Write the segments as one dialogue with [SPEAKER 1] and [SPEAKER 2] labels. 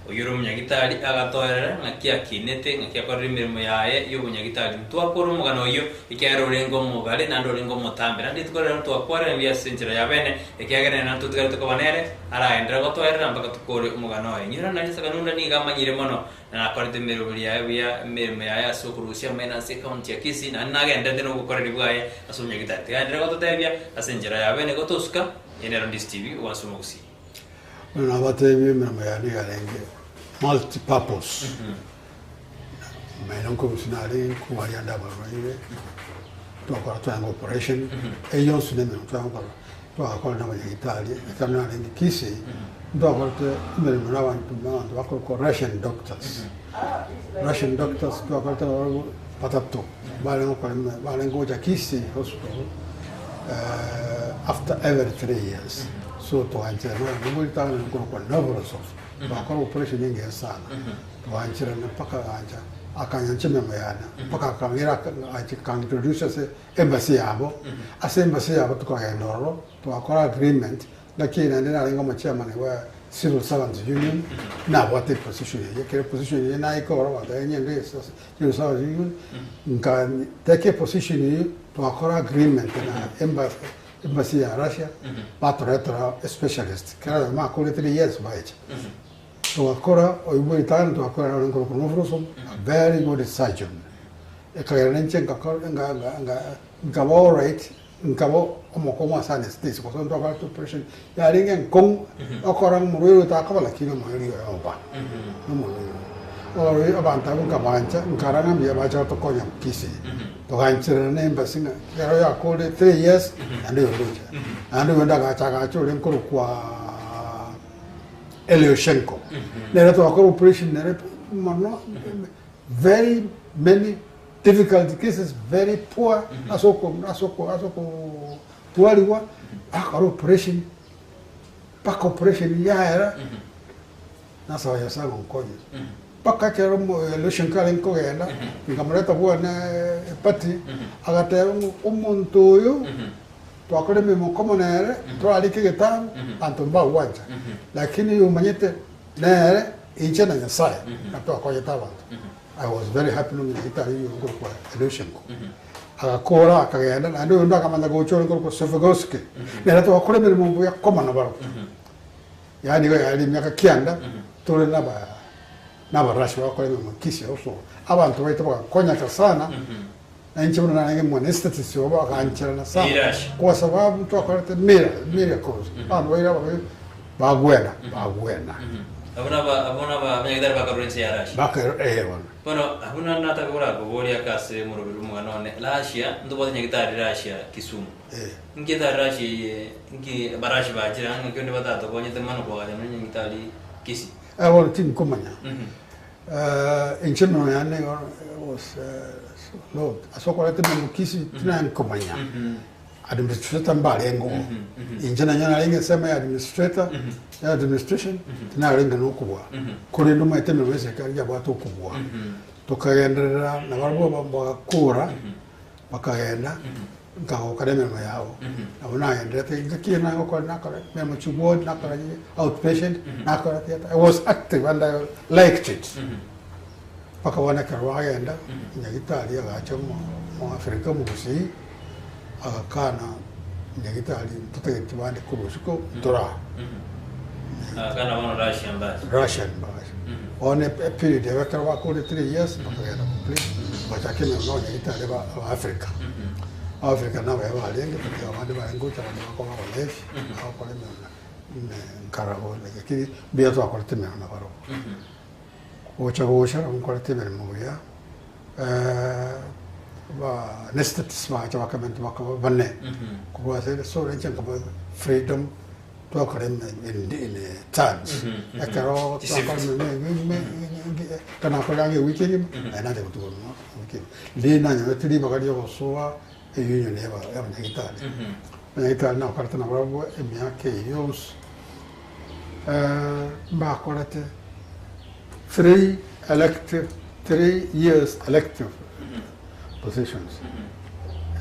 [SPEAKER 1] Oyio ore omonyagitari agatoerera ng'aki akinete, ng'aki akorire emeremo yaye y'obonyagitari. Ntwakora omogano oyio, ekiagera orenge omogare naende orenge omotambe. Naende rituko riria ntwakwareranire ase enchera ya bene, ekiagera nere ntotigarete koba nere, aragenderere gotoerera mpaka tokore omogano oye. Inyora naende Sakanunda nigo amanyire mono, na nakorete emeroberi yaye buya, emeremo yaye ase okorusia amang'ana ase ecounty ya Kisii, naende nagendererete nobokoreri bwaye ase obonyagitari. Tigaenderere gototebia ase enchera ya bene gotosuka, eye nero Ndisi TV, ogwansa omogusii.
[SPEAKER 2] Bono nabateebie emeremo yane yarenge multi purpose, meno nkorusia narenge nkobaria ande abarwaire, twakora twaenga operation, eyio yonsi na emeremo twagokora, twagakora na abanyagitari, ekero narenge Kisii, ntwakorete emeremo na abanto abanto bakorokwa Russian doctors, Russian doctors twakorete nabarobwo batato, barenge gokora eme barenge gocha Kisii hospital after every 3 years. So twancherana oyomo bwe ritang'ani okorokwa Novrosov, twakora operation engiya sana, twancherana mpaka agancha akanyancha emeremo yane, mpaka akang'ira agacha akangintroduce ase embassy yabo, ase embassy yabo tokagenda ororo, twakora agreement, naki naende narenge omochairman bwa civil servants union, nabwate eposition eyio, ekero eposition eyio naika ororo bagoteba ng'ende ase civil servants union, nka take eposition eyio, twakora agreement na embassy Embassy ya Russia batoretera specialist kera oyomo akore 3 years baeche. Togakora oyio bwe ritang'ani twakora naro nkorokwa Novrosov a very good surgeon. Ekagera ninche ngakora nga nga nga nkaba alright nkaba omokong'u ase anesthesia gose ntwakorete operation yarenge enkong'u okora ng'a omorwaire oyo takoba lakini omorwaire oyo oba nomorwaire oyo. Abanto abwo nkabancha nkarora ng'a mbuya bacha gotokonya Kisii. Togancherana na embassy ng'a ekero yakorire 3 years naende oyo ogocha. Naende oyonde agacha agacha ore nkorokwa Elioshenko. Nere twakora operation nere mono very many difficult cases very poor ase oko ase oko ase okotwarigwa akora operation mpaka operation yaera. Nasaba Nyasae agonkonye. Mpaka ekero Elisha arenge kogenda, nkamoreta bwane eparty, agateba ng'a omonto oyo twakora emeremo komo nere, torarike egetabu, abanto mbagwancha. Lakini oyo omanyete nere inche na Nyasae, na twakonyete abanto. I was very happy nonye nyagetari oyio nkorokwa Elishenko. Agakora akagenda, naende oyonde akamanya gocha ore nkorokwa Sofegoski, nere twakora emeremo buya komo nabarobwo. Yaani igo yare emiaka kianda tore naba nabarasi bagokora emeremo Kisii also abanto baito bagakonyeka sana na inche buna narenge mwanesthetist obo bagancherana sana
[SPEAKER 1] Mirage.
[SPEAKER 2] kwa sababu twakorete mira miracles abanto baire abarwaire bagwena bagwena
[SPEAKER 1] Abwo naba abwo naba abanyagitari bakarora ense ya Russia.
[SPEAKER 2] baka eh bono
[SPEAKER 1] Bono abwo na nataka korakoboria ake ase omoroberi bw'omogano one, Russia ntobwate nyagitari Russia Kisumu.
[SPEAKER 2] eh.
[SPEAKER 1] Inki etari Russia eye inki abarashi bachire ang'e ng'aki onde batatokonyete mono koagacha nonya nyagitari Kisii.
[SPEAKER 2] Eh bono tinkomanya inche emeremo yane igo was lord ase okoreta emeremo Kisii tinankomanya administrator mbarenge oo inche nonye narenge ensemo ya administrator ya administration tinarenge na okobua korende omanyete emeremo ya eserikari yabwate okobua tokagenderera nabarabwo bagakora bakagenda nkagoka nemeremo yabo. Nabo nagenderete ngaki eye nagokora nakora emeremo chiward nakora outpatient nakora theatre I was active and I liked it. Mpaka bono ekero bagenda nyagitari agacha omo omoafrika omogusii agakana nyagitari ntotageti bande korwa isiko ntoraa.
[SPEAKER 1] Agakana bono Russian basi.
[SPEAKER 2] Russian basi. Bono eperiod ebe ekero bakorire 3 years bakagenda complete bagachaka emeremo na abanyagitari ba Africa. Abafrica nabaya barenge but abande barenge gocha abande bakoba abalevi bagokora emeremo nkarora lakini mbuya twakorete emeremo nabarobwo. Gocha gocha nabo nkorete emeremo buya ba anesthetists bagacha bakamenta bakaba bane korwa ase so inche nkaba freedom twakora in turns ekero twakora ekero nakorire ang'e ewiki engima naende nacha gotigwa ewiki engima. Riria nanyorete ribaga ria ogosoa eunion ya abanyagitari, abanyagitari nakorete nabarabwo emiaka eye yonsi mbakorete three elective, 3 years elective positions.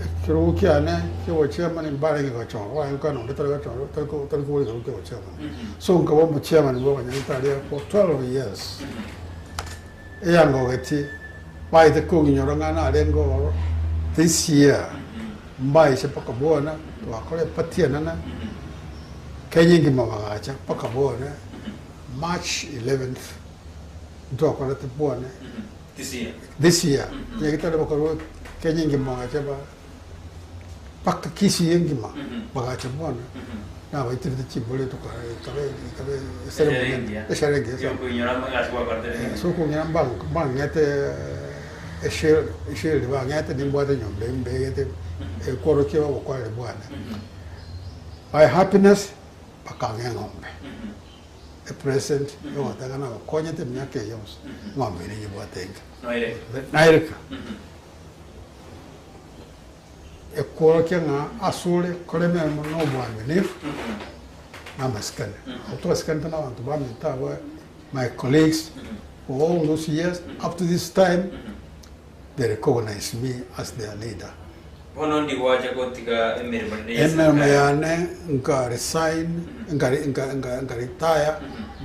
[SPEAKER 2] Ekerogo kiane ki'obochairman mbarenge gochorwa, barenge kogenda onde tari gochorwa, tari ko tari kobora ekerogo ki'obochairman. So nkaba omochairman bwa abanyagitari for 12 years. Eyangogetie, baete kong'inyora ng'a narenge ororo this year, mbaise mpaka bono, twakora eparty enene, Kenya engima bagacha mpaka bono, March 11th, ntwakorete bono.
[SPEAKER 1] This year.
[SPEAKER 2] This year, nyagitari bakorwa Kenya engima bagacha ba mpaka Kisii engima bagacha bono nabaiterete chimbori tokara ekabe ekabe
[SPEAKER 1] Eshere engiya.
[SPEAKER 2] eshere engiya sana.
[SPEAKER 1] Yokoinyora amagasi gwakorete
[SPEAKER 2] Eh, so okong'ira mbang mbang'ete eshe eshield bang'ete nimbwate nyomba embegete ekworokia obokoreri bwane. My happiness bakang'a eng'ombe. Epresent yogoteba nabakonyete emiaka eye yonsi, eng'ombe eye ninyebwate enka. Naireka. Ekworokia ng'a asore kore emeremo na obwaminifu na amasikani. Abwo twasikanete na abanto baminto abwo my colleagues for all those years up to this time they recognize me as their leader.
[SPEAKER 1] Bono ndigwacha gotiga emeremo ende
[SPEAKER 2] Emeremo
[SPEAKER 1] y'eserikari.
[SPEAKER 2] yane nka resign, nka nka nka nka retire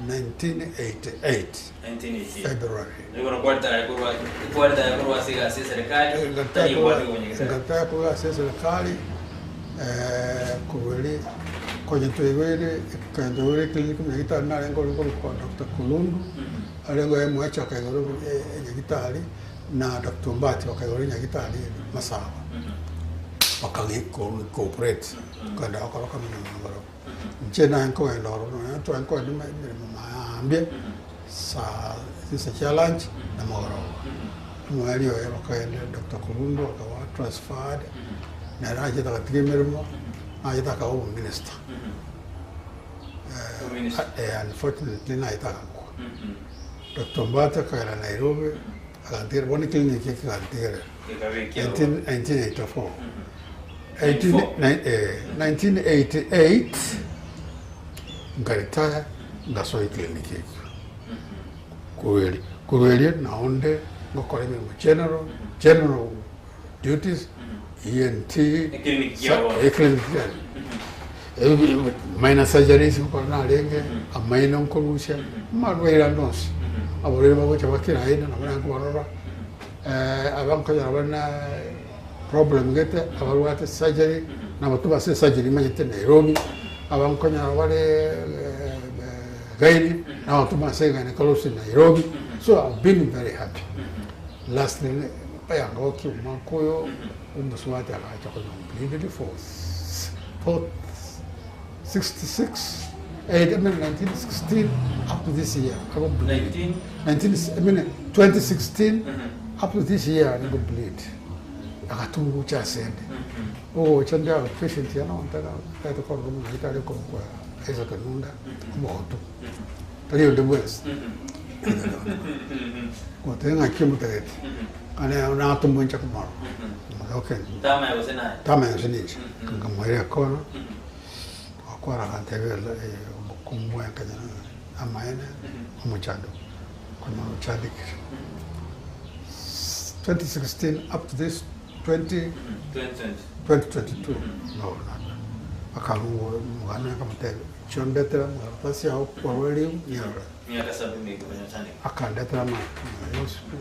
[SPEAKER 2] 1988
[SPEAKER 1] 1988.
[SPEAKER 2] February.
[SPEAKER 1] Nigo bono kwaritaya korwa kwaritaya korwa ase egasi y'eserikari, tari ebwate konyegesa.
[SPEAKER 2] Ngataya korwa ase eserikari eh, korwa eria konya twaigwere konya twaigwere eclinic nyagetari narenge ore korokwa Doctor Kulundu, arenge oyomo akaigora enyagetari. na Doctor Ombati bakaigora enyagitari Masaaba, bakang'a cooperate tokagenda gokora okomina barabwo. Inche naye nkogenda ororo nonya tware nkogenda emeremo maambia saa chinsa chia lunch na mogoroba. Omoerio oye bakagenda Doctor Kulundu akaba transferred, nere achete agatiga emeremo, nachete akaba omominister. Unfortunately naete agakwa. Doctor Ombati akagenda Nairobi. Agantigera, bono eclinic eke ekegantigerera. 1984. 1988 nkaretire ngasoa eclinic ekio. Korwa erio, korwa erio nao nde ngokora emeremo general, general duties, ENT, eclinic kiane. Minor surgeries nkokora narenge, amaino nkorusia, amarwaire ande onsi. Abarwaire bagocha bakera aina nabo nare nkobarora, aba nkonyora bare na problem gete, abarwate surgery, nabatwa ase esurgery manyete Nairobi, aba nkonyora bare gynae, nabatwa ase gynecology Nairobi, so I've been very happy. Lastly, bayangokia omwaka oyo. Omosubati agacha konya completely for for 66 eh, I mean 1916 up to this year I complete 19 I mean 2016 up to this year I complete agatunga gocha asende ogocha ndi patient yana ontaka taete korora omonyagetari okorokwa Isaac Nunda omogotu tari onde bwensi goteba ng'aki omotagete Ane natomwa inche komorora, omoyoke
[SPEAKER 1] Tamanya gose naye.
[SPEAKER 2] tamanya gose ninche, nkamoira ekono, togakwana agantebia obokungu bwaye nkanyora ng'a amaene, omochando konyora ochandekire. 2016 up to this 20
[SPEAKER 1] 2020.
[SPEAKER 2] 2022 no akarua omogano akamotebia, inche ondetera amakaratasi ao kwarwa eriu nyarore.
[SPEAKER 1] Miaka saba emeke konya ochandeke.
[SPEAKER 2] Akandetera amang'ana yonsi pi,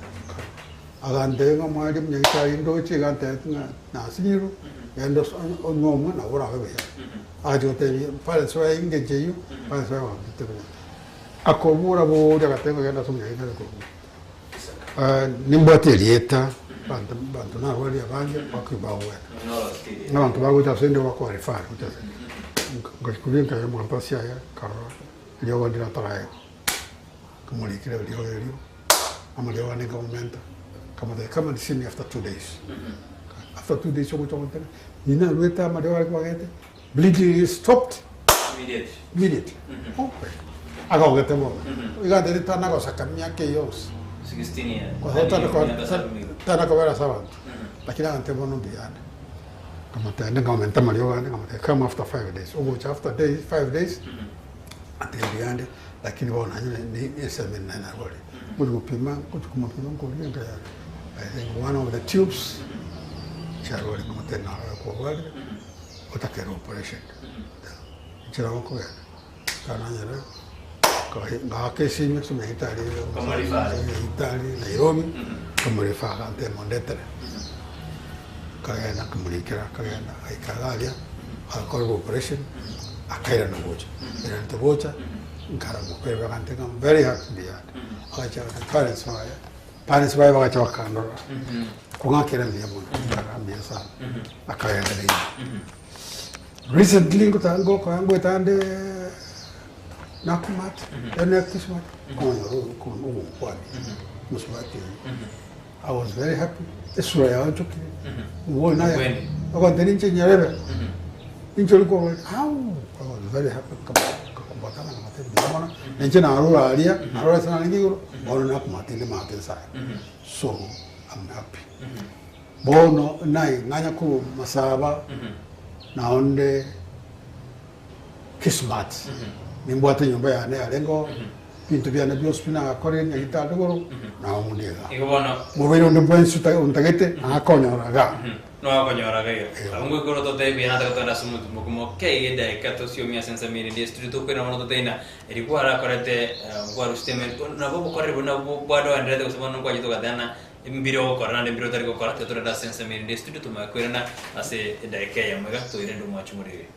[SPEAKER 2] agantebia ng'a omwarimu nyagetari ndoche iga antebeti ng'a nasinyirwe, genda ase onywe omwe nabo orabe buya. Agachi gotebia parents baye engencho eyio, parents baye bamanyete buya. Akobora boria agateba ng'a genda ase omonyagetari korwa nimbwate erieta, abanto abanto narwaria abange bakobagwena. Abanto bagocha ase inde bakoa refer gocha ase inde. Ngachikuria nkaira amakaratasi aya nkarora riogo ndire ataraegwa. Nkamorikera eriogo erio, amariogo ane nkamomenta, nkamotebia come and see me after 2 days. After 2 days ogocha gontebia, ng'ina narwete amariogo aria kwagete, bleeding is stopped
[SPEAKER 1] Immediately.
[SPEAKER 2] immediately. Agogete mono. Iga antebia tana gosaka emiaka eye yonsi.
[SPEAKER 1] 16 years.
[SPEAKER 2] Gose tana ko-
[SPEAKER 1] Miaka saba emeke.
[SPEAKER 2] tana kobera ase abanto. Lakini agantebia bono mbuyande. Nkamotebia nkamomenta amariogo ande, nkamotebia come after 5 days. Ogocha after days, 5 days, atebia mbuyande, lakini bono nanye ni esemi nare narwaria. Ngochi gopima, ngochi komopima nkoria nkaya, I think one of the tubes. Inche arware nkamotebia naro kwarwarire, otakere operation. Inche nabo nkogenda, ekero nanyora, ngaaka esimi ase omonyagitari omonyagitari Nairobi, nkamorefaa agantebia mondetere. Nkagenda nkamorikera akagenda agaika iga aria, agakorerwa operation, akairana gocha. Airanete gocha, nkaramoka ere agantebia ng'a I'm very happy mbuyande. Agacha agatebia parents baye, parents baye bagacha bakandora, kong'akera mbuya mono, nkarora mbuya sana, akagendereria. Recently ngota ngokoa ngoetande Nakumatt, ene Kismat, nkonyora ogonkwania, omosubati oyio. I was very happy, esura yaonchokire, bono naye
[SPEAKER 1] Okwene.
[SPEAKER 2] agontebia ninche nyarebe, ninche ori korwa au, I was very happy nkakumbatana nkamotebia mbuya mono, na inche narure aria, narure ase narenge igoro, bono nakumata inde maate nsae. So, I'm happy. Bono naye ng'anya korwa masaba, naonde Kismat, nimbwate enyomba yane yarenge oo, ebinto biane bionsi pi nagakorire nyagitari igoro, nao onde iga.
[SPEAKER 1] Igo bono
[SPEAKER 2] Morwaire onde bwensi ota- ontagete, nakonyora iga.
[SPEAKER 1] Nogakonyora iga iga.
[SPEAKER 2] Eeh.
[SPEAKER 1] Abwo ngoikoro totebie buya nataka togende ase omotumo moke iga edaika tosiomie ase ensemo ere ende estudio tokoirana bono totebi ng'a eri kwarakorete nkwarusete ime nabo obokoreri buna bwadoenderete gose bono nkwachete ogateba ng'a Mbire ogokora naende mbire otari gokora, tiga torende ase ensemo erinde estudio tomanye koirana ase edaika eyemo iga toirende omwachi moriri.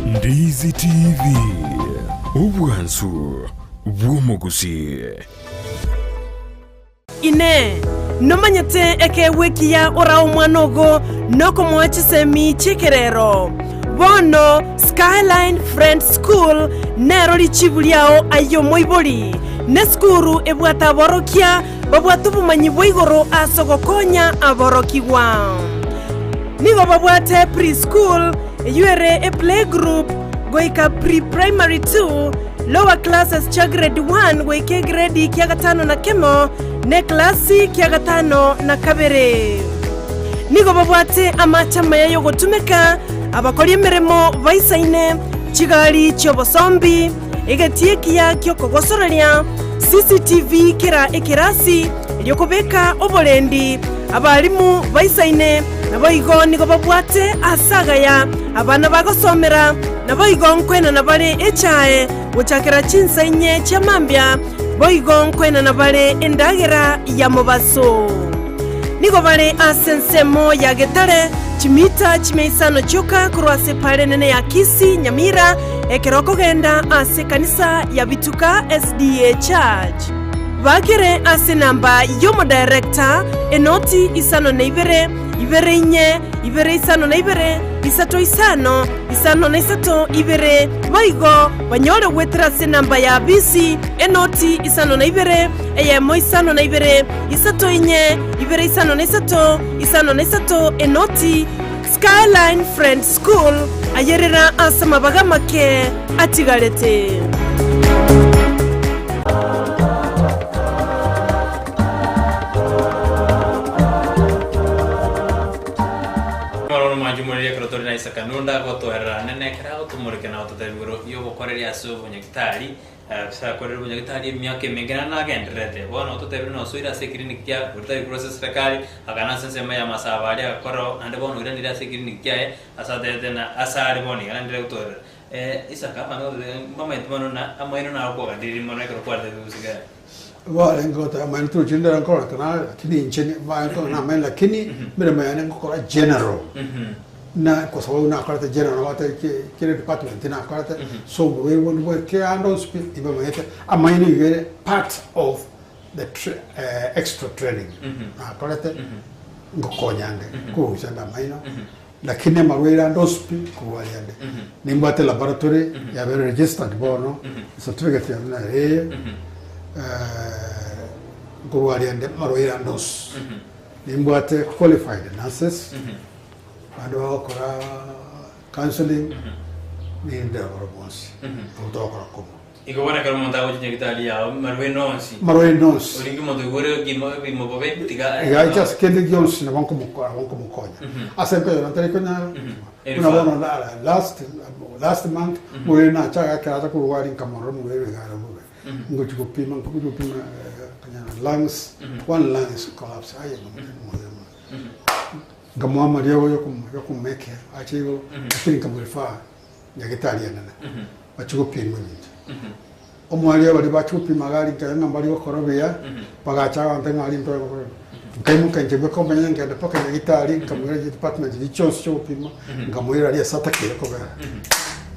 [SPEAKER 3] Ndizi TV, obwansu bw'omogusii.
[SPEAKER 4] Inee! Nomanyete ekeegwa ekiya orae omwana ogo nokomoa chisemi chi'ekerero? Bono Skyline Friends School nero richibu riao aye omoibori. Nesukuru ebwate aborokia babwate obomanyi bwa igoro ase ogokonya aborokigwa. Nigo babwate pre-school eyio ere eplaygroup goika pre-primary 2, Lower classes chia grade 1 goika egredi kia gatano na kemo, na eklasi kia gatano na kabere. Nigo babwate amache amaya y'ogotumeka, abakori emeremo baisaine, chigari chi'obosombi, egetii ekiya gi'okogosoreria, CCTV kera ekerasi, erio kobeka oborendi, abalimu baisaine, naboigo nigo babwate aase agaya abana bagosomera, Naboigo nkoenana bare echae gochakera chinsa inye chia mambia, boigo nkoenana bare endagera ya mobaso. Nigo bare ase ensemo ya Getare, chimita chimia isano chioka korwa ase epaara enene ya Kisii, Nyamira, ekero okogenda ase ekanisa ya Bituka SDA Church. Bakere ase enamba y'omodirector, enoti isano na ibere, ibere inye, ibere isano na ibere, isato isano, isano na isato, ibere, boigo banyore goetera ase enamba ya bisi, enoti isano na ibere, eyemo isano na ibere, isato inye, ibere isano na isato, isano na isato, enoti. Skyline Friends School, ayerera ase amabaga amake atigarete.
[SPEAKER 1] Omorwani omwanchi omoriri ekero tore na Isaka Nunda agotoerera nene ekero agotomoreka na gototebia igoro y'obokoreri ase obonyagitari, ase akorire obonyagitari emiaka emenge naende nagendererete. Bono ototebire nosoire ase eclinic kia oritari korwa ase eserekari, akana ase ensemo ya masaba aria agakora oo, naende bono oiranire ase eclinic kiaye ase atebete ng'a ase are bono iga naende gotoerera. Isaka abanto bagototebia mbamaete mono na amaino naro kwaganderire mono ekero kwaretete gosigara.
[SPEAKER 2] Barenge goteba amaene torochi ndere nkororekana are lakini inche nibaye nkogenda amaene lakini emeremo yane ngokora general na kwa sababu nakorete general nabwate kera department nakorete so oborwaire bonde bwa kera ande onsi pi nibamanyete amaino iga ere part of the extra training nakorete ngokonya nde korusia nde amaino Lakini amarwaire ande onsi pi korwa aria ande. Nimbwate laboratory yabeire registered bono, certificate yane nere eye, nkorwa aria ande amarwaire ande onsi. Nimbwate qualified nurses, bande bagokora counseling, ninde aboro bonsi, abwo togokora komo.
[SPEAKER 1] Igo bono ekero omonto agocha nyagitari yao, marwaire nonsi.
[SPEAKER 2] Marwaire nonsi.
[SPEAKER 1] Oringe omonto oigwere ekimo ebimo bobe tiga.
[SPEAKER 2] Iga inche ase kende gionsi nabo nkomokora nabo nkomokonya. Ase nkoyora ntari konyara, buna bono last last month, omorwaire nacha agakera acha korwa aria nkamorora omorwaire iga are bobe. Ngochia gopima, nkochia gopima kanyara lungs, one lung is collapse, aye moyo mono. Nkamoa amariogo yokomekea ache igoro, lakini nkamorefaa nyagetari enene, bachie gopima ebinto. Omwaria baria bachia gopima iga aria nkaigwa ng'a mbari gokora buya, bagacha abanto ng'a aria ntoe gokora buya. Nkaimoka inche bweka omonyene nkagenda mpaka nyagetari, nkamoira chidepartment chiria chionsi chia ogopima, nkamoira aria ase atakeire kobera.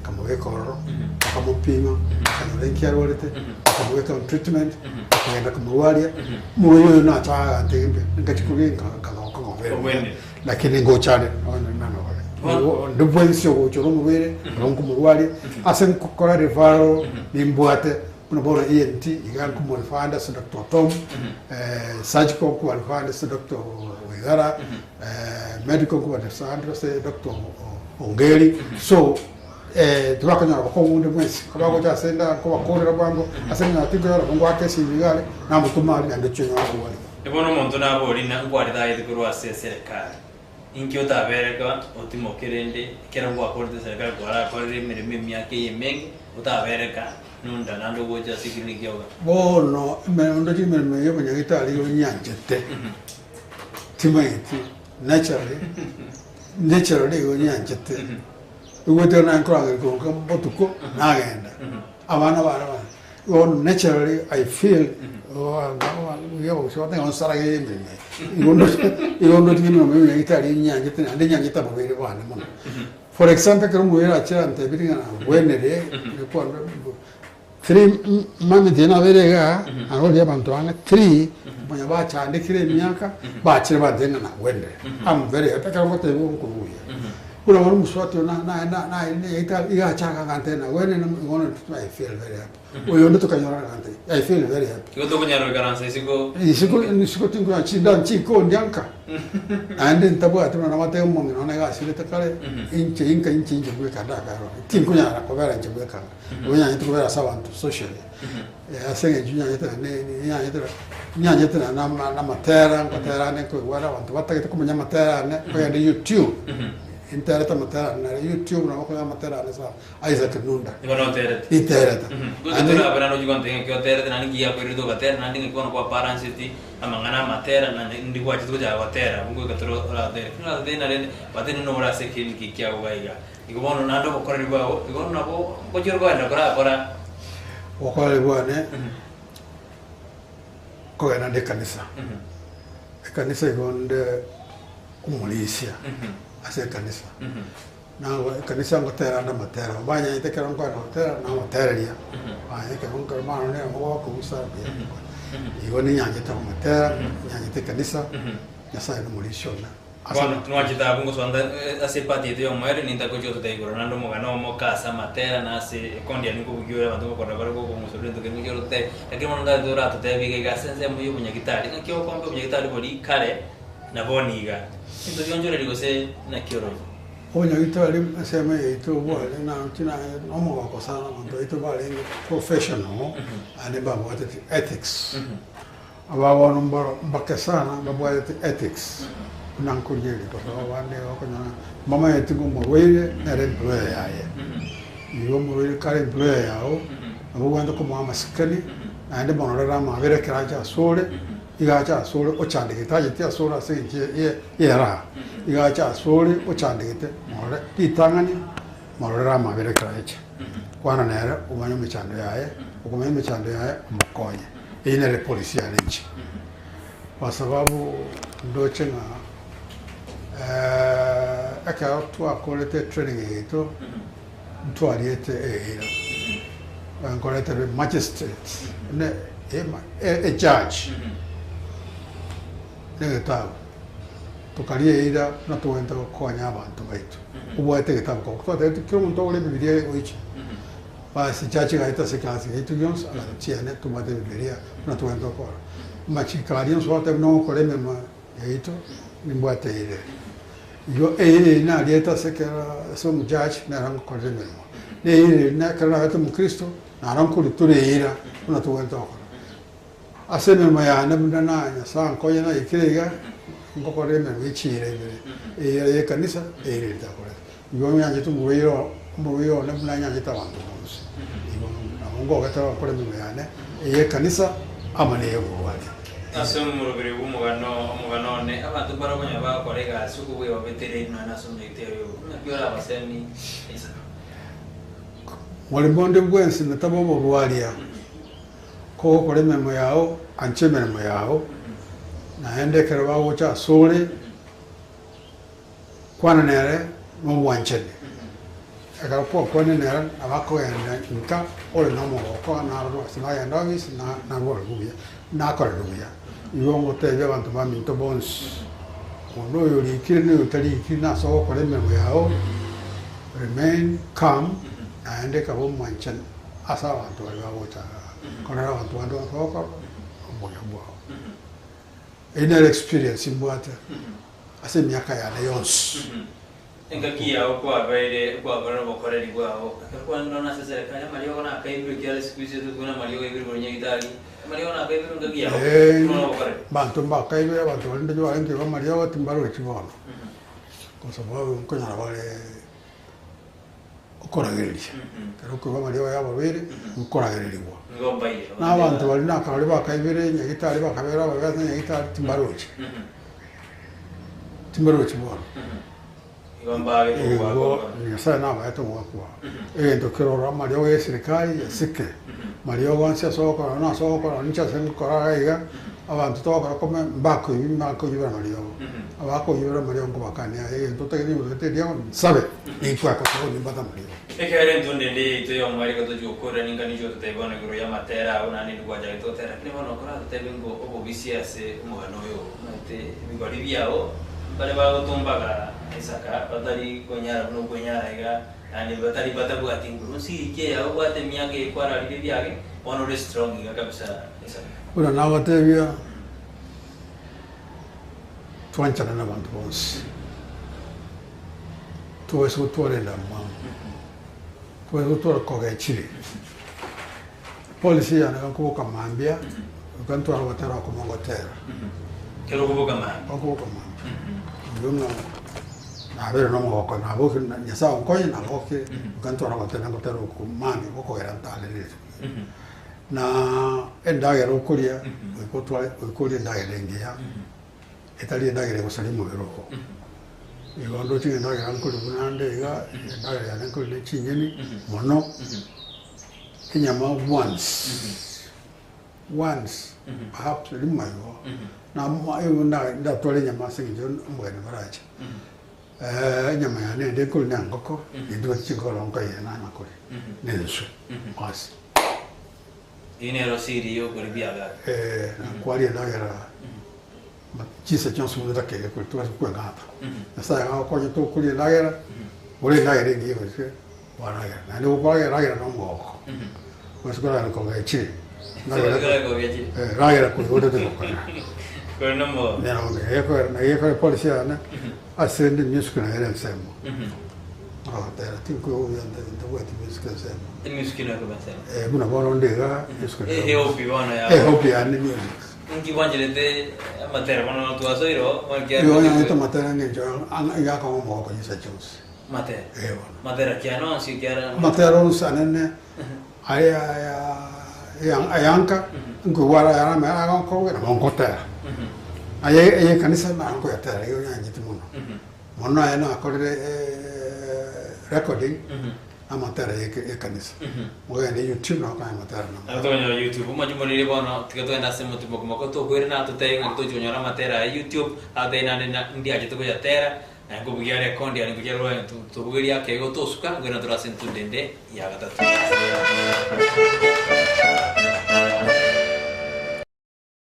[SPEAKER 2] Nkamobeka ororo, bakamopima, bakanyora inki arwarete, bakamobeka on treatment, bakagenda komorwaria, omorwaire oyo nacha agantebia mbuya, ngachia koria nkagoka ng'a obeire buya. Lakini ngocha are nonye nanogore. Nigo onde bwensi ogocha ore omorwaire, oro nkomorwaria, ase nkokora referral nimbwate buna bono ENT iga nkomorefaa ande ase Doctor Otom, surgical nkobarefaa ande ase Doctor Oigara, medical nkobarefaa ande ase Doctor Ongeri, so tibakonyora bokong'u onde bwensi, kobagocha ase nda nkobakorera bwango, ase eng'encho tinkonyora ngoaka esimi iga are, namotoma aria naende ochie onyore korwaria.
[SPEAKER 1] Bono omonto naborie ng'a nkwarete ayete korwa ase eserekari, inki otabereka otimoke rende ekero gwakorete eserekari kwarakorire emeremo emiaka eye emenge, otabereka nonda naende ogocha ase ekiriniki kiao iga?
[SPEAKER 2] Bono emeremo ndoche emeremo eye y'obonyagitari igo nyanchete, timanyeti naturally, naturally igo nyanchete, igwete naye nkorangeria korwa botuko nagenda, abana bare bane. Bono naturally I feel nsarageire emeremo eye. Igo ndoche igo ndoche emeremo eye nyagetari nyanchete naende nyanchete abarwaire bane mono. For example ekero omorwaire achire antebirie ng'a nabwenire, three mami tiga nabeire igaa, narorie abanto bang'e three, manya bachandekire emiaka, bachire bantebia ng'a nabwenire. I'm very happy ekero ngotebiwa nkoigwa buya. Buna bono omosubati oyo iga achaka agantebia nagwenire bono I feel very happy. Oyonde tokanyorana agantebia I feel very happy.
[SPEAKER 1] Igo tokonyara goikaransa isiko.
[SPEAKER 2] Isiko isiko tinkonyara chinda nchikondia nka naende ntabwati buna nabatebia omong'ina one iga asirete kare inche inka inche inche bweka ndakare tinkonyara kobera inche bweka nka. Igo nyanchete kobera ase abanto socially. Ase eng'encho nyanchete naende nyanchete nyanchete naende ama namatera ngotera ande nkoigwera abanto batagete komanya amatera ane bagende YouTube, interete amatera ane nare YouTube nabo bakonyora amatera ane sana, Isaac Nunda.
[SPEAKER 1] Igo noterete.
[SPEAKER 2] Niterete.
[SPEAKER 1] Gocha
[SPEAKER 2] Naende
[SPEAKER 1] torabera nochi gontebia ng'aki oterete naende nki giakoirete ogatera naende ng'aki bono kwabalanceti amang'ana amatera naende ndi gwachete gochaka gotera abwo ngoika tore oratere. Ekero oratotebie narende batebie nore ase ekiriniki kiago iga iga. Igo bono naende obokoreri bwao, igo nabo ngochia ore kogenda korakora.
[SPEAKER 2] Obokoreri bwane, nkogenda nde ekanisa, ekanisa igo nde omorisia ase ekanisa, nago ekanisa ngotera nde amatera, banyanyete ekero nkogenda gotera nagotereria, banyanyete ekero nkoro bono nere ogokogusa buya, igo ninyanchete amatera, ninyanchete ekanisa, Nyasaye nomorisia one.
[SPEAKER 1] Bono nwachete abwo ngosoa ase epati yaito y'omoerio, nintagochia gototebia igoro naende omogano omoke ase amatera na ase ekondi yane nkobugia ore abanto ngokorora bare gokong'usa rore ntoke ngochia gototebia. Lakini bono ntagete oratotebie iga iga ase ensemo y'obonyagitari, ng'aki ogokombe obonyagitari boria kare na bono iga? Chinto chionchoreria gose naki oroche?
[SPEAKER 2] Obonyagitari ensemo yaito bware naroche naye nomogoko sana abanto baito barenge professional naende mbabwateti ethics. Aba bono mboro mbake sana babwatete ethics buna nkoria eria gose abande okonyora mbamanyeti ng'a omorwaire nere employer yaye. Igo omorwaire kare employer yago, nabo obwenerete komoa amasikani, naende mono rero amabera ekero acha asore, iga acha asore ochandegete tacheti asore ase eng'encho ye yeraha, iga acha asore ochandegete morore ritang'ani mororere amabera ekero acha. Kwana nere omanye emechando yaye, okomanya emechando yaye omokonye. Eyio nere policy yane inche. Kwa sababu ndoche ng'a ekero twakorete etraining yaito, ntwariete eira, nkoreterwe magistrate, ne ejudge na egetabu, tokaria eira buna togwenerete gokonya abanto baito. Obwate egetabu koboko, twatebeti kera omonto ogore ebibiria goicha. Basi chiacha egaeta ase ekerasi giaito gionsi, agatochienia tobwate Ebibilia buna togwenerete gokora. Amachiko aria onsi gwateba buna ogokora emeremo yaito, nimbwate eira ere. Igo eira eri nariete ase ekero ase omojaji nero ngokorera emeremo. Na eira eri na ekero nabete omokristo, naro nkoritura eira buna togwenerete gokora. Ase emeremo yane buna na Nyasae ankonye naikire iga, ngokora emeremo ye chiira ibere, eira y'ekanisa, eira eri takorete. Igo nyanchete omorwaire oo omorwaire one buna nyanchete abanto bonsi, igo nabo. Ngogete gokora emeremo yane ey'ekanisa amo ney'oborwari.
[SPEAKER 1] Ase omoroberi bw'omogano omogano one, abanto mbare okonyora bagokora egasi okobua babetereiri nonya nase omonyagetari oyo. Ng'aki orabasemi Isaka?
[SPEAKER 2] Morimo onde bwensi nataba oborwaria, kogokora emeremo yao, ancha emeremo yao, naende ekero bagocha asore, Kwana nere nobwanchani. Ekero kwakwanire nere nabo akogenda nka ore nomogoko naroro ase nagenda ofisi narware buya, nakorerwe buya. Igo ngotebia abanto baminto bonsi, onde oyo orikire na oyo otarikiri nase ogokora emeremo yao, remain calm naende kaba omwanchani ase abanto baria bagocha korera abanto bande bonsi ogokora obuya bwao. Eyio nere experience mbwate ase emiaka yane yonsi.
[SPEAKER 1] Engaki yao kwabeire kwakorire obokoreri bwao, ekero kwarenge nonya ase eserekari, amariogo nakaibirwe ekiagera siku hizi tokobuna amariogo aibirwe korwa nyagitari, amariogo nakaibirwe engaki yao
[SPEAKER 2] Ee,
[SPEAKER 1] korwa nobokoreri.
[SPEAKER 2] Abanto mbakaibire, abanto baria ndoche barenge koiba amariogo timbarochi bono, kwa sababu nkonyora bare okoragereria. Ekero okoigwa amariogo ya abarwaire, nkoragererigwa.
[SPEAKER 1] Nigo mbaire.
[SPEAKER 2] Na abanto baria nakarori bakaibire nyagitari bakabera ababe ase nyagitari timbarochi. Timbarochi bono.
[SPEAKER 1] Igo mbagete
[SPEAKER 2] Igo
[SPEAKER 1] ogwakwa.
[SPEAKER 2] Nyasaye nabaete ogwakwa. Egento keroro amariogo ya eserikari yasike. Mariogo onsi ase ogokora na ase ogokora ninche ase ngokora iga iga, abanto togokora kome mbakoibi mbakoiyibera amariogo. Abakoiyibera amariogo nkobakania aye egento otagete nyuma eriogo nsabe. Ninkwekosera nimbate amariogo.
[SPEAKER 1] Ekiagera entunda ende yaito y'omoerio tochia gokorera ninka ninche ototebie bono igoro y'amatera ao naende intwe gwachagete gotera, lakini bono okoratotebie ng'o obobisi ase omogano oyo omanyete ebigori biao mbare bagotombaga Isaka batari konyara buna okwenyara iga naende batari batabwati nguru nsiri ki eyao obwate emiaka eye kwararire ebiage bono ore strong iga kabisa Isaka.
[SPEAKER 2] Buna nabatebia. Twanchane nabanto bonsi, tobaise gotwara endamwamu, tobaise gotwara kogechire. Policy yane iga nkoboka mambia, iga ntware ogotera okomo ngotera.
[SPEAKER 1] Ekero okoboka mambia.
[SPEAKER 2] Nkoboka mambia, oywo ng'a nabeire na omogoko nabokire na Nyasaye onkonye nabokire, iga ntware ogotera ngotera oko mambia gokogera ntarere rituko. Na endagera okoria, goika otware goika orie endagera engiya, etari endagera egosaria omobere oo. Igo ndoche ng'a endagera nkoria buna nde iga, endagera yane nkoria ne chinyeni mono, enyama once, once perhaps rimo igo, na igo ndatware enyama ase eng'encho omogeni barache. Enyama yane ende nkoria ne engoko, nintware chingoko nabo nkoiyena nanye koria, ne enswe, basi.
[SPEAKER 1] Eyio nero siri y'okoria biagato.
[SPEAKER 2] Na kwaria endagera chinsa chionsi buna otakeire koria tobase kweng'ata. Nyasaye agagokonya tokoria endagera, ore endagera engiya gose kwaragera. Naende gokoragera ragera na omogoko, obase koragera kogechire. Ragera koigwa otete gokora.
[SPEAKER 1] Kore nomogoko.
[SPEAKER 2] Nero policy yane ase ndi music naye ere ensemo. Agotera, Tinkoigwa buya ntabwati music ensemo.
[SPEAKER 1] Emusic nokoba ensemo.
[SPEAKER 2] Eh, buna bono onde iga, music
[SPEAKER 1] Eh,
[SPEAKER 2] nero.
[SPEAKER 1] ehobi bono yao.
[SPEAKER 2] Ehobi yane music.
[SPEAKER 1] Inki bwancherete amatera bono twasoire oo,
[SPEAKER 2] Igo nyanchete amatera eng'encho iga akong'a omogoko chinsa chionsi.
[SPEAKER 1] Matera?
[SPEAKER 2] Eh bono.
[SPEAKER 1] Matera ki ane onsi ekiagera.
[SPEAKER 2] Amatera onsi anene aya ayanka nkoigwa are ayare amaya agonkoruga nabo nkotera. Aye eye ekanisa naro nkoyatera igo nyanchete mono. Mono aye nakorire recording amatera ye ekanisa. Mogende YouTube nabo okonyora amatera namo.
[SPEAKER 1] Nabo tokonyora YouTube. Omachumba riria bono tiga togende ase omotimoko moko tokwere na totebe ng'aki tochi konyora amatera aya YouTube, atotebie naende na ndiachete koyatera, naye nkobugia rekondi yane nkochia rore tobugerie akeigo tosuka nkoirana tore ase entunda ende ya gatato.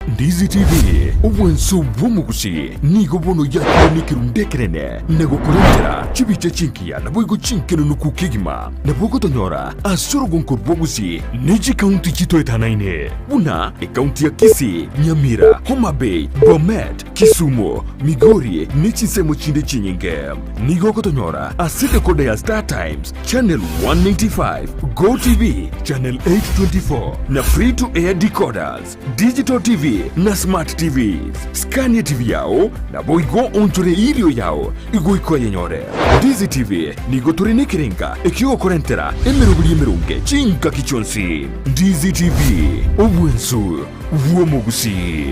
[SPEAKER 3] Ndizi TV, obwanso bw'omogusi, nigo bono yakire nekerundu ekenene na gokorentera chibicha chingiya naboigo chinkenenuku kegima. Nabo ogotonyora ase orogonko rwa Gusii ne chikaunti chitoetanaine buna ekaunti ya Kisii, Nyamira, Homa Bay, Bomet, Kisumu, Migori ne chinsemo chinde chinyinge. Nigo ogotonyora ase decoder ya Star Times, Channel 195, Go TV, Channel 824 na Free to Air decoders. Digital TV. na Smart TVs. Scan etibi yao, naboigo oonchore eirio yao goika oyenyore. Ndizi TV nigo tore nekerenga ekiogokorentera emeroberi emeronge chingaki chionsi. Ndizi TV, obwensu bw'omogusii.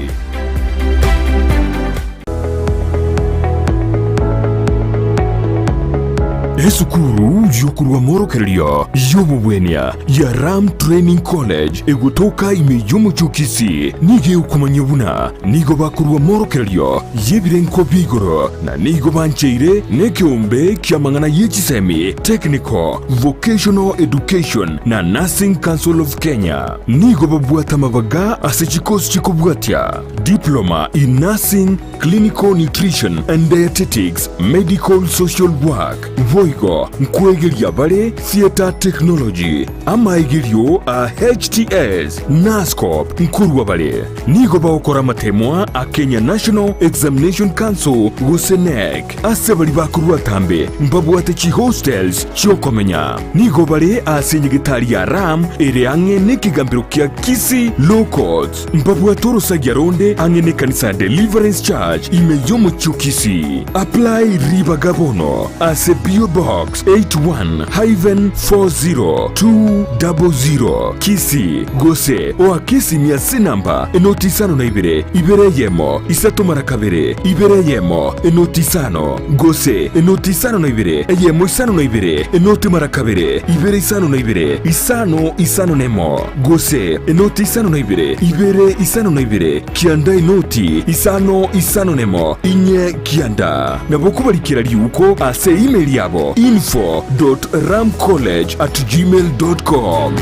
[SPEAKER 3] Esukuru y'okorua amorokererio y'obobwenia ya Ram Training College egotoka ime y'omochie o Kisii nigo egokomanyia buna nigo bakorua amorokererio y'ebirengo bia igoro na nigo bancheire nekeombe ki'amang'ana ye chisemi, Technical, Vocational Education na Nursing Council of Kenya. Nigo babwate amabaga ase chikosi chikobwatia, Diploma in Nursing, Clinical Nutrition and Dietetics, Medical Social Work, boigo nkwegeria bare Theatre Technology, amaegerio a HTS, Nurse-Corp nkorwa bare. Nigo bagokora amatemwa a Kenya National Examination Council gose KNEC. Ase baria bakorwa atambe mbabwate chihostels chi'okomenya. Nigo bare ase enyegetari ya Ram ere ang'e nekegambero kia Kisii Law Courts. Mbabwate orosagia ronde ang'e nekanisa ya Deliverance Church ime y'omochie o Kisii. Apply ribaga bono ase PO Box 81-40200 Kisii gose oake esimi ase enamba enoti isano na ibere, ibere eyemo, isato mara kabere, ibere eyemo, enoti isano, gose enoti isano na ibere, eyemo isano na ibere, enoti mara kabere, ibere isano na ibere, isano isano nemo, gose enoti isano na ibere, ibere isano na ibere, kianda enoti isano isano nemo, inye kianda. Nabo kobarikera riuko ase email yabo info dot ramcollege at gmail dot com.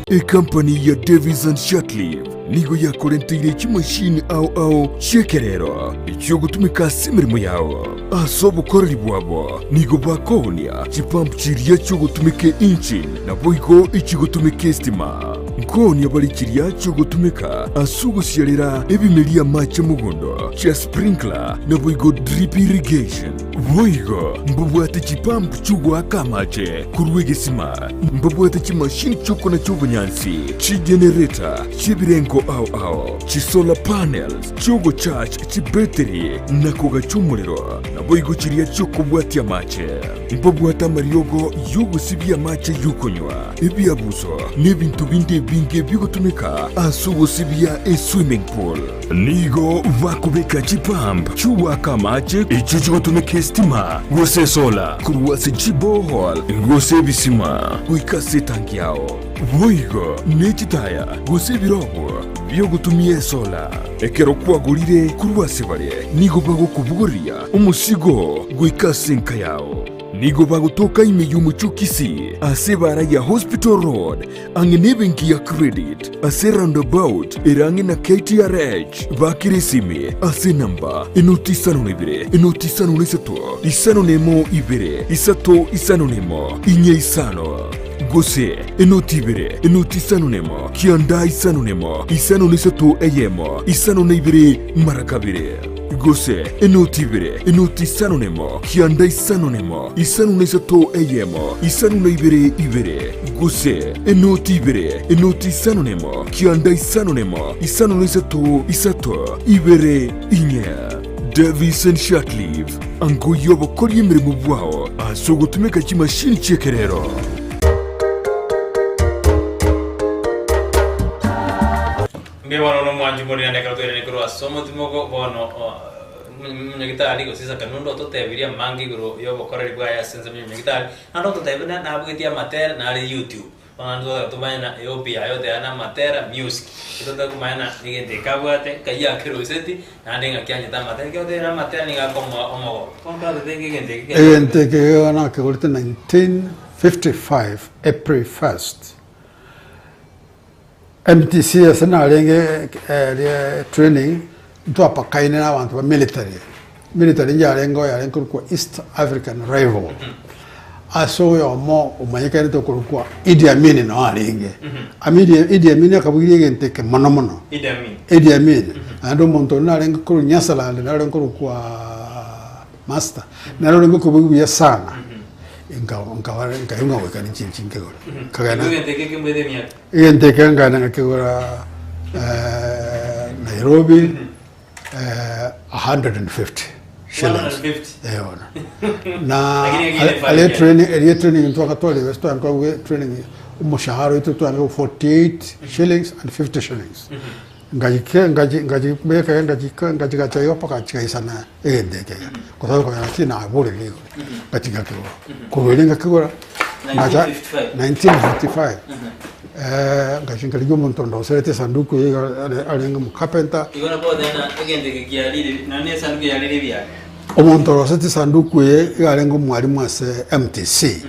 [SPEAKER 3] Ekampani ya Davis and Shirtliff nigo yakorenteire chimashini ao ao chi'ekerero echiogotumeka ase emeremo yao. Ase obokoreri bwabo nigo bakoonia chipump chiria chiogotumeka engine naboigo echigotumeka estima. Nkoonia bare chiria chiogotumeka ase ogosiarera ebimeria amache mogondo chia sprinkler naboigo drip irrigation. Boigo mbabwate chipump chi'ogoaka amache korwa egesima, mbabwate chimashini chi'okonacha obonyansi, chigenerator chi'ebirengo ao ao, chisolar panels chi'ogocharge chibetiri na kogacha omorero, naboigo chiria chi'okobwatia amache. Mbabwate amariogo y'ogosibia amache y'okonywa, ebiabuso, na ebinto binde ebinge bigotumeka ase ogosibia eswimming pool. Nigo bakobeka chipump chi'ogoaka amache echio chigotumeka esitima gose esola korwa ase chiborehole gose ebisima goika ase etangi yao. Boigo ne chitaya gose ebirogo bi'ogotumia esola. Ekero kwagorire korwa ase bare, nigo bagokobogoria omosigo goika ase enka yao. Nigo bagotoka ime y'omochie o Kisii ase ebaara ya Hospital Road ang'e nebenki ya Credit ase roundabout ere ang'e na KTRH. Bakire esimi ase enamba enoti isano na ibere enoti isano na isato isano na emo ibere isato isano na emo inye isano gose enoti ibere enoti isano na emo kianda isano na emo isano na isato eyemo isano na ibere mara kabere gose enoti ibere enoti isano na emo kianda isano na emo isano na isato eyemo isano na ibere ibere Gose enoti ibere, enoti isano nemo, kianda isano nemo, isano na isato, isato, ibere, inye. Davison Shirtliff, angoyia obokori emeremo bwao ase ogotumeka chimashini chi'ekerero.
[SPEAKER 1] Mbuya bono nomwanchi more naende ekero twairane korwa ase omotimoko bono Omonyagitari gose Isaka Nundu ototebirie amange igoro y'obokoreri bwaye ase ensemo y'obonyagitari, naende ototebia buna nabwetie amatera nare YouTube. Bono naende totaka tomanye na ehobi yaye oteba na amatera music. Totaka komanya na egento eke abwate nkai akeroseti naende ng'aki anchete amatera. Ekero otebire amatera nigo akomoa omogoko. Bono totagete ng'a egento eke kere
[SPEAKER 2] Egento eke nakegorete 1955 April 1st. MTC ase narenge eria training ntwapakaine na abanto ba military, military yarenge oyarenge korokwa East African Rival, ase oyomo omanyekanete okorokwa Idi Amin noo arenge. Amiri Idi Amin akabugirie egento eke mono mono.
[SPEAKER 1] Idi Amin.
[SPEAKER 2] Idi Amin, naende omonto onde narenge korwa Nyasaland narenge korokwa Master, nere orenge kobugia buya sana. Nkaba nkaigwa goika ninche inche nkegore. Nkagenda
[SPEAKER 1] Egento eke kembwete emiaka.
[SPEAKER 2] egento eke nkagenda nkakegora Nairobi 150 shillings.
[SPEAKER 1] 150.
[SPEAKER 2] Eh, bono. Na
[SPEAKER 1] Lakini egine
[SPEAKER 2] are-
[SPEAKER 1] familia.
[SPEAKER 2] are training erie training ntwagatwarire ase twaye nkorwa training omoshahara oito twarenge 48 shillings and 50 shillings. Ngachike ngachi ngachibeka ngachika ngachigacha igo mpaka chigaisana egento eke iga. Gose konyora tinaborire igoro, ngachigakigora. Korwa erio ngakigora, ngacha
[SPEAKER 1] 1955.
[SPEAKER 2] 1955, ngachi nkarigia omonto ondoserete esanduku eye iga are arenge omocarpenter.
[SPEAKER 1] Igo nabo ogoteba ng'a egento eke kiarire nonye na esanduku yarire ebiaga.
[SPEAKER 2] Omonto orosete esanduku eye iga arenge omwalimu ase MTC,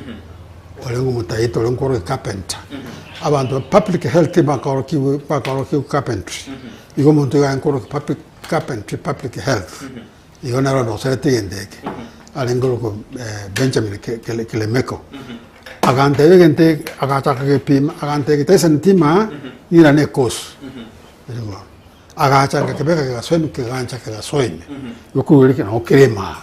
[SPEAKER 2] orenge omotaita orenge korwa ecarpenter. Abanto ba public health bakaorokiwe bakaorokiwe carpentry. Igo omonto iga arenge korwa public carpentry public health. Igo nere ondoserete egento eke, arenge korokwa Benjamin Kilemeko. Agantebia egento eke, agacha akagepima, agantebia Tyson tima ng'irane ekosu. Igo. Agacha agakebeka kegasoa ime, kegancha kegasoa ime. Igo korwa erio nabo kere ime aa.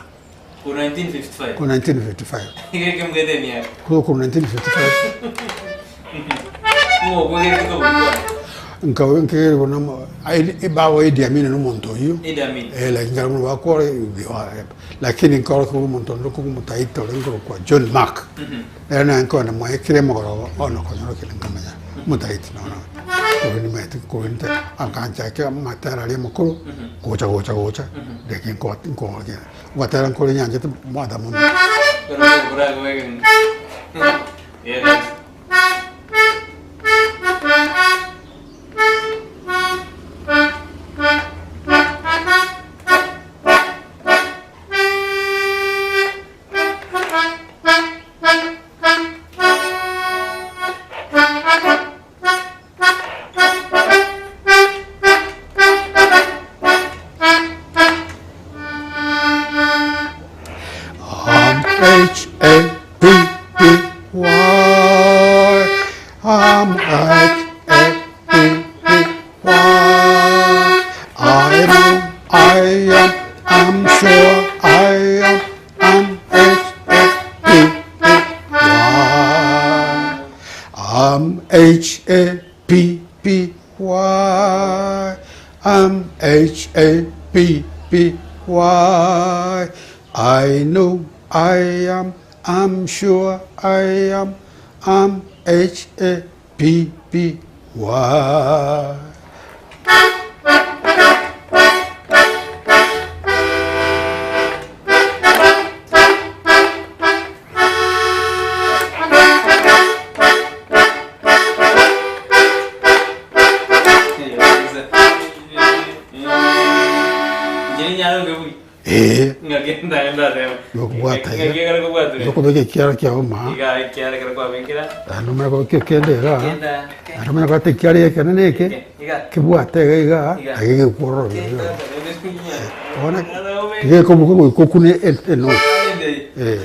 [SPEAKER 1] Korwa 1955.
[SPEAKER 2] Korwa 1955.
[SPEAKER 1] Iga ekembwete emiaka.
[SPEAKER 2] Korwa korwa 1955.
[SPEAKER 1] Ng'o okwegerete kobua kwane?
[SPEAKER 2] Nkabe nkegerigwa na omo Idi baba Idi Amin na omonto oyio.
[SPEAKER 1] Idi Amin.
[SPEAKER 2] Eh, lakini nkare buna bakore lakini nkaorokia buna omonto onde okomotaita orenge korokwa John Mark. Ere naye nkogenda mwaye kera emogoroba bono konyora kende nkamanya omotaiti nono korwa nimaete korwa nte akanchaki amatera aria amakoro gocha gocha gocha reke nko nkoorokia ogotera nkore nyanchete mother mono. M H A P P Y M H A P P Y I know I am I'm sure I am M H A P P Y M H A P P Y M H A P P Y I know I am I'm sure I am M H A P P Y. Ee. Nokobwata iga. Nokobeka ekiara kiago maa. Naende omanye kobeka ekende igaa, naende omanye kobeka ekiara ekenene eke, kebwate iga igaa, naende gekwororobia iga. Bono tigekobuga goika okune enote. Eh.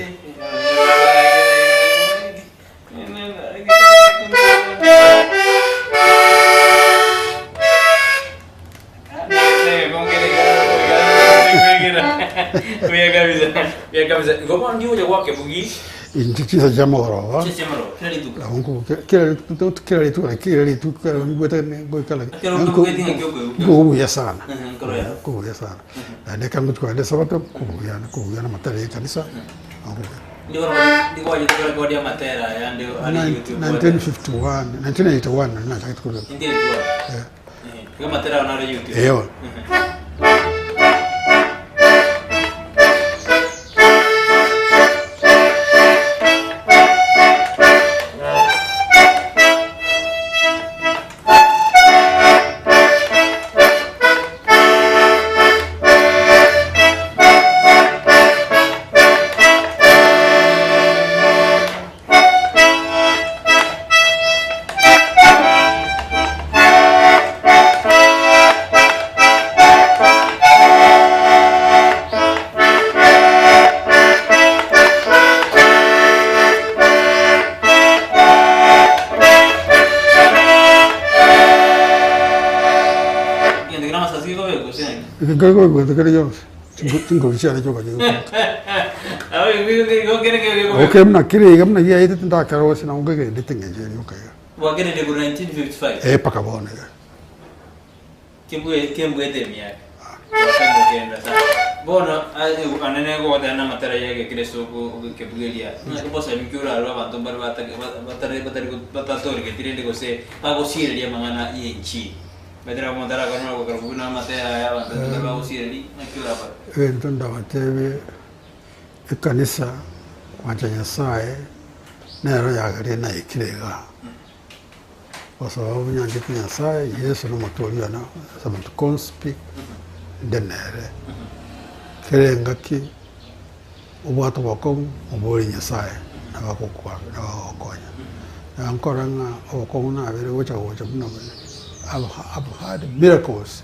[SPEAKER 1] Buya kabisa, buya kabisa. Igo bono ndi oyo gwakebugi.
[SPEAKER 2] Inche chinsa chia mogoroba
[SPEAKER 1] Chinsa chia mogoroba, kera rituko.
[SPEAKER 2] nabo nkobukia kera rituko kera rituko naki kera rituko kera nigwete goikara
[SPEAKER 1] Ekero okobugetie ng'aki okoebukia?
[SPEAKER 2] nkobuya sana
[SPEAKER 1] Ehe, nkoro yao.
[SPEAKER 2] nkobuya sana naende ekero ngochia kogenda esabato nkobuya nkobuya na amatera ya ekanisa nkobuya.
[SPEAKER 1] Nigo gwachete korekodia amatera aya ande are YouTube.
[SPEAKER 2] 1951 1981 nari nachagete korwa
[SPEAKER 1] 1981.
[SPEAKER 2] Eh.
[SPEAKER 1] Igo amatera ao naro YouTube.
[SPEAKER 2] Eyo.
[SPEAKER 1] Egento kere amasasi gekobekwa gose naki?
[SPEAKER 2] Ekero gekobekwa kere gionsi, chingobi chiane chioka chigokumeka. Okay buna kere iga buna giaetete ndakera gose nabo nkegendete eng'encho eria yoka iga.
[SPEAKER 1] Gwakenire korwa 1955?
[SPEAKER 2] Eh mpaka bono iga.
[SPEAKER 1] Kebwe kembwete emiaka. Gokenda sana. Bono anene gogoteba na amatera ya egekristo ogokebugeria ng'aki bosemi ki orarwe abanto mbare batari batari batari batatorigeti rende gose bagosiereria amang'ana ye enchiri. Omanyete nabo omonto arakore nonya gokera kobua na amatera aya abanto mbare bagosiereria ng'aki orakore.
[SPEAKER 2] Egento ndabatebie ekanisa koancha Nyasaye nero yagerire naikire igaa. Kwa sababu nyanchete Nyasaye, Yeso nomotoori one ase amatuko onsi pi, inde nere. Kera engaki obwate obokong'u, oborie Nyasaye, nabo agokwa nabo agokonya. Na nkore ng'a obokong'u nabere gocha gocha buna I've I've had miracles,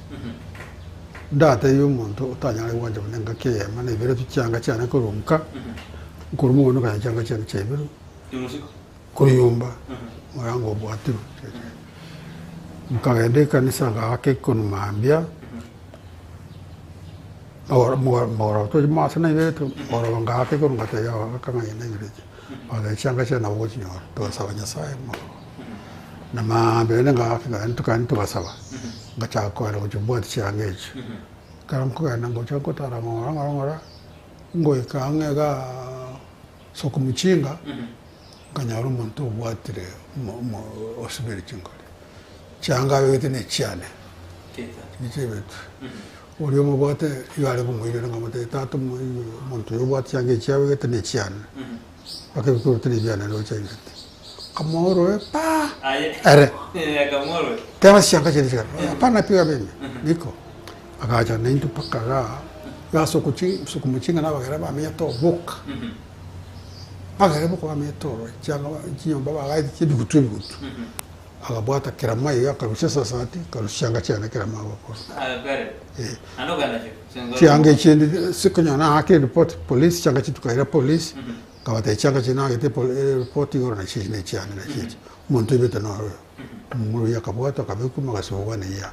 [SPEAKER 2] ndatebie omonto otanyare gwancha buna engaki eyemo naiberetwe chianga chiane korwa nka, nkorwa mogondo nkanyora chianga chiane chiaiberwe. Korwa nyomba morango obwatirwe, nkagenda ekanisa ngaaka ekonu mambia, mogoroba tochi mogaso naiberetwe, mogoroba ngaaka ekonu ngatebia abagaka ng'a inche naiberetwe, bagachia chianga chiane nabo ogochinyora, togasaba Nyasaye mogoroba. Na maambia naende ngaaka nkagenda tokagenda togasaba, ngachaka kogenda gochia kobwatia chianga echio. Ekero nkogenda ngocha ngotara ng'ora ng'ora ng'ora, ngoika ang'e igaa Sokomuchinga, nkanyora omonto obwatire osibire chinkori, chianga abegete ne chiane, chichebetwe. Oria omobwate igo are komoirera nkamotebia tata omonto oyo obwate chianga echi abegete ne chiane, mpaka ebikoroto ne ebiane roche aibete. Nkamoa oroe pa! Ere, teba chianga chiria chigare, hapana piga mimi niko. Agacha naintwe mpaka igaa, iga ase okomuchinga na abagere bamenyete oboka. Abagere boka bamenyete ororo, chianga chinyomba bagaete chi'ebigutu ebigutu. Agabwata kerama iga akarusia esasati, akarusia chianga chiane kerama agokora. Eh. Chianga echi ende ase konyora naakire report police, chianga chiria tokaira police, nkabatebia chianga chiria naagete report igoro nachi echi nechiane nachi echi. Omonto oibete noro oyo. Omong'ina oyio akabwatwa akabekwa ime agasibwa neyia,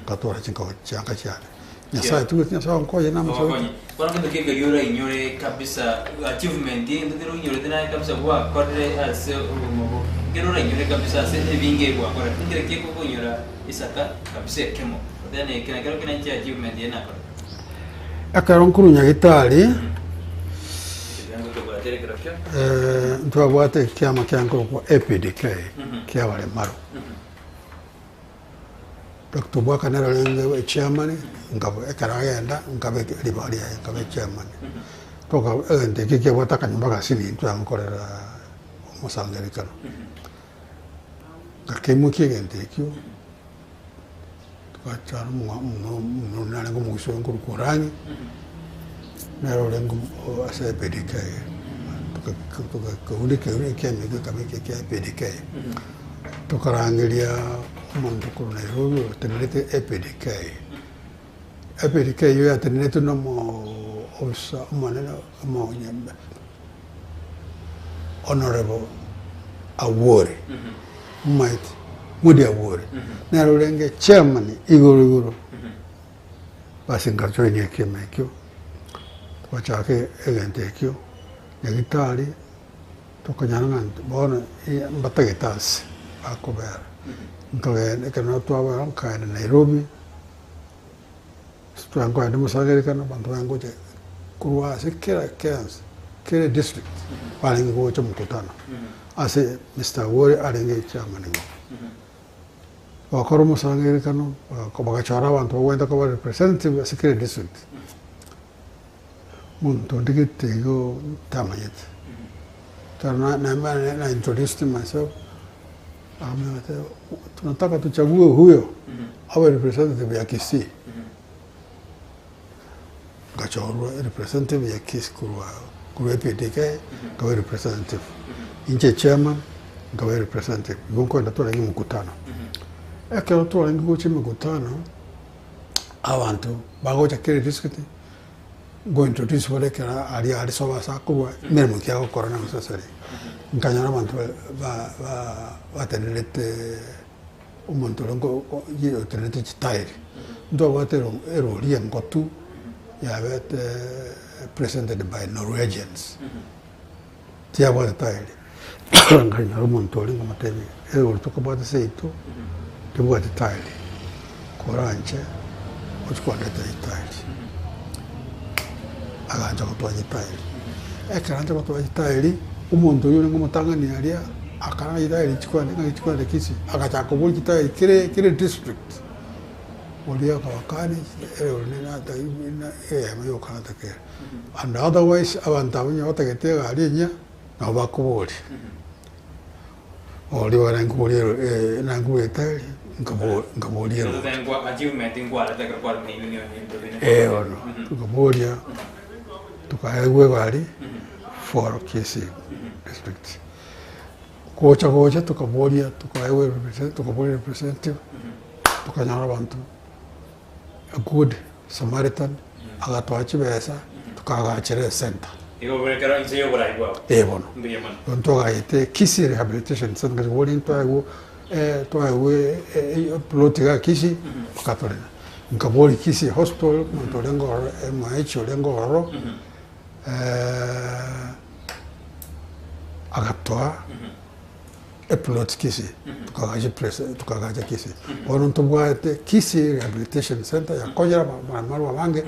[SPEAKER 2] akatwara chinkoba chianga chiane. Nyasaye tugete Nyasaye onkonye namosabe.
[SPEAKER 1] Ogokonye. Bono gento ki ekeria orainyore kabisa achievement egento kere oinyorete naye kabisa gwakorire ase obogima obo, ekero orainyore kabisa ase ebinge gwakorete, nkere ki ekokonyora isaka kabisa ekemo, then eke nakero kere inche achievement eye nakorete.
[SPEAKER 2] Ekero nkorwa Nyagetari,
[SPEAKER 1] Ekerengo tobwate ekerokio.
[SPEAKER 2] ntwabwate ekiama kiane nkorokwa APDK kia abaremaru. Doctor Obwaka nere orenge echairman, nkaba ekero agenda nkaba ribaga riaye nkaba echairman. Toka egento ekio kiabwate akanyomba ga senior intwe agokorera omosangererekano. Ngakeimokia egento ekio, togachara omong'ina narenge omogusu oyo nkorokwa Orangi, nere orenge ase APDK, tokaunda ekeuru ekiama ekio gekaba eke kia APDK. Tokarangeria omonto korwa Nairobi otenerete APDK, APDK eyio yateneretwe na omo officer omonene Honourable Awuore, omaete, Moody Awuore, nere orenge chairman igoro igoro, basi nkajoinia ekiama ekio, twachaka egento ekio, nyagetari, tokonyora ng'a bono mbatagete ase bakobera, nkagenda ekero nabo twabera nkaenda Nairobi. Twankoenda omosangererekano abanto barenge gocha korwa ase kera kense, kera edistrict barenge gocha omokutano ase Mister Awuor arenge chairman igo. Bagakora omosangererekano bagachora abanto bagwenerete koba representative ase kera edistrict. Omonto onde gete igo ntamanyete, ekero na introduced myself. Tunataka tuchague huyo awe representative ya Kisii. Ngachorwa representative ya Kisii korwa korwa APDK nkaba representative. Inche chairman nkaba representative. Igo nkoenda twarenge mkutano. Ekero twarenge gocha emekutano, abanto bagocha kera district, Nko introduce bare ekero aria are sobo ase akorwa emeremo ki agokora na gose ase Nkanyora abanto batenerete omonto oria otenerete chitairi. Ntwabwate erori engotu yabete. presented by Norwegians, tiyabwate tairi. Nkanyora omonto oria nkamotebia, erori tokobwate seito tebwati tairi, koranche ochie kondetera etairi. Agancha gotoa chitairi. Ekero ancha gotoa chitairi, omonto oyio orenge omotang'ani aria, akarora chitairi chikwane ng'aki chikwane Kisii, agachaka koboria chitairi kere kera edistrict, oria akabakania erori eyemo yoka natakere. And otherwise abanto abwo onye batagete egari enyia, nabo bakoboria. Oria barenge koboria ero nankobua etairi, nkabo nkaboria erori. Ee bono, nkaboria tokaegwa egari for Kisii district. Gocha gocha tokaboria tokaegwa represent tokaboria representative, tokanyora abanto a good Samaritan agatoa chibesa tokaagachera esenta.
[SPEAKER 1] Igo bore ekero inse y'oborai bwao.
[SPEAKER 2] Ee bono.
[SPEAKER 1] Mbuya mono.
[SPEAKER 2] Bono twagaete Kisii Rehabilitation Centre ngachia koboria ntwaegwe twaegwe eplot iga Kisii bakatorina. Nkaboria Kisii Hospital omonto orenge ororo MOH orenge ororo agatoa eplot Kisii tokagacha eplace tokagacha Kisii. Bono ntobwate Kisii Rehabilitation Centre yakonyire abarwaire abange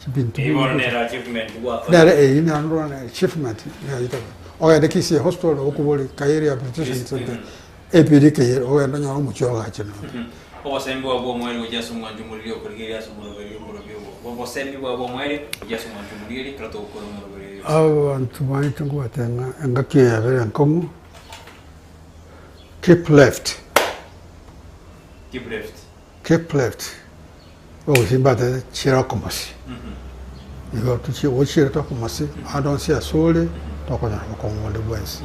[SPEAKER 2] Ebinto
[SPEAKER 1] Eyio bono
[SPEAKER 2] binde.
[SPEAKER 1] nere achievement gwakora.
[SPEAKER 2] Nere eyio nero ndorora nere achievement nayete ogende Kisii hospital nabo okobori kai rehabilitation center ebiri keye ogende onyore omochie ogache nonya.
[SPEAKER 1] Obosembi bwao bw'omoerio gochia ase omwancho omoriri okorigereria ase omoroberio omorobio obo. Obosembi bwao bw'omoerio gochia ase omwancho omoriri ekero togokora omoroberio oyo.
[SPEAKER 2] Abanto baito nkobatebia ng'a engaki eye yabere enkong'u, keep left.
[SPEAKER 1] Keep left.
[SPEAKER 2] Keep left. Ogochia mbatebie chiira okomosi, igo tochie gochiirete okomosi ande onsi asore tokonyora bokong'u bonde bwensi.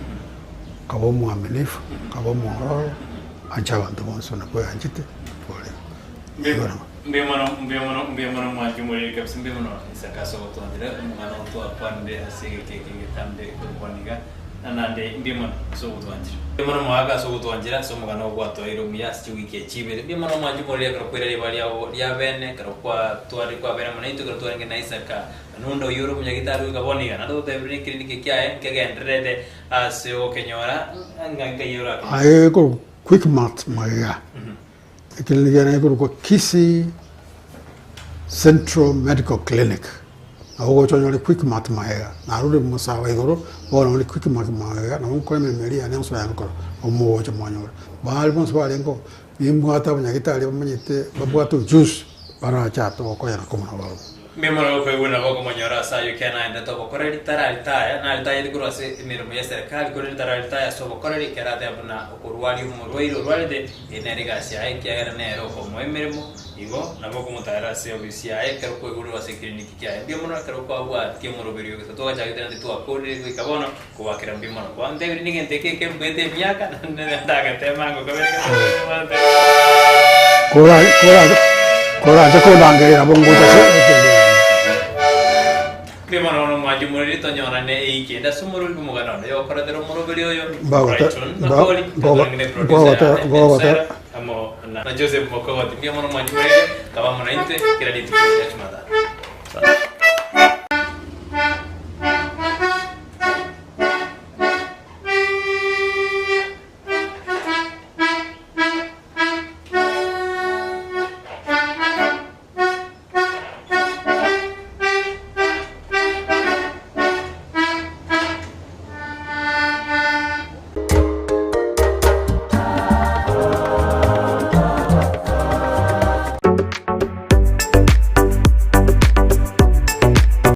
[SPEAKER 2] Kaba omwaminifu, kaba omwororo, ancha abanto bonsi buna kweanchete ore. Igo nabo.
[SPEAKER 1] Mbuya mono, mbuya mono, mbuya mono mwanche omoriri kabisa, mbuya mono Isaka ase ogotwanchera omogano twakwanire ase egeka eke egetambe ekorokwana iga, na naende mbuya mono ase ogotwanchera. Mbuya mono omogaka ase ogotwanchera ase omogano ogo gwatoeire omuya ase chiwiki echi chibere. Mbuya mono mwanche omoriri ekero kwaira ribaga riao ria bene, ekero kwatware kwabere amo naintwe ekero twarenge na Isaka. Nonde oyio ore omonyagitari goika bono iga, naende totebirie ekiriniki kiaye nkegendererete ase ogokenyora ng'a nkai orakenyore.
[SPEAKER 2] Aye korwa Quickmart magega, ekiriniki kiane gekorokwa Kisii Central Medical Clinic, nabo ogocha onyore Quickmart magega, narure mosaaba igoro, bono ore Quickmart magega, nabo nkore emeremo eria yane yonsi naye nkora, nabo mogocha mwanyora. Baria bonsi barengeo, nimbwate abanyagitari bamanyete babwate ujuzi, barache aa togokonyana komo nabarobwo.
[SPEAKER 1] Mbuya okoigwa nabo okomonyora ase ayio ekiagera naendete obokoreri, tararitaya, naritayeti korwa ase emeremo y'eserekari, korende tararitaya ase obokoreri, ekero ateba buna okorwaria omorwaire orwarete, eye nere egasi yaye, ekiagera nere okomoa emeremo, igo nabo okomotaera ase obisi yaye ekero kwaigurwe ase ekiriniki kiaye. Mbuya mono ekero kwabwatia omoroberio gose twagachagete naende twakorire goika bono, kobakera mbuya mono. Kwantebirie negento eke ekembuete emiaka, naende ndagetema ngokabere gete.
[SPEAKER 2] Kora kora koranche kondangeria nabo ngocha ase
[SPEAKER 1] Mbuya mono bono omwanchi omoriri tonyorane eiki ende ase omorori bw'omogano onde oyokoretera omoroberi oyo
[SPEAKER 2] Mbagota-
[SPEAKER 1] Brighton
[SPEAKER 2] mba-
[SPEAKER 1] Makori
[SPEAKER 2] mbogo-
[SPEAKER 1] totorenge ne producer
[SPEAKER 2] mbogota-
[SPEAKER 1] yane
[SPEAKER 2] mbogota-
[SPEAKER 1] Sarah amo na na Joseph Mokogoti mbuya mono omwanchi omoriri kaba amo naintwe kera rituko ria Jumatatu.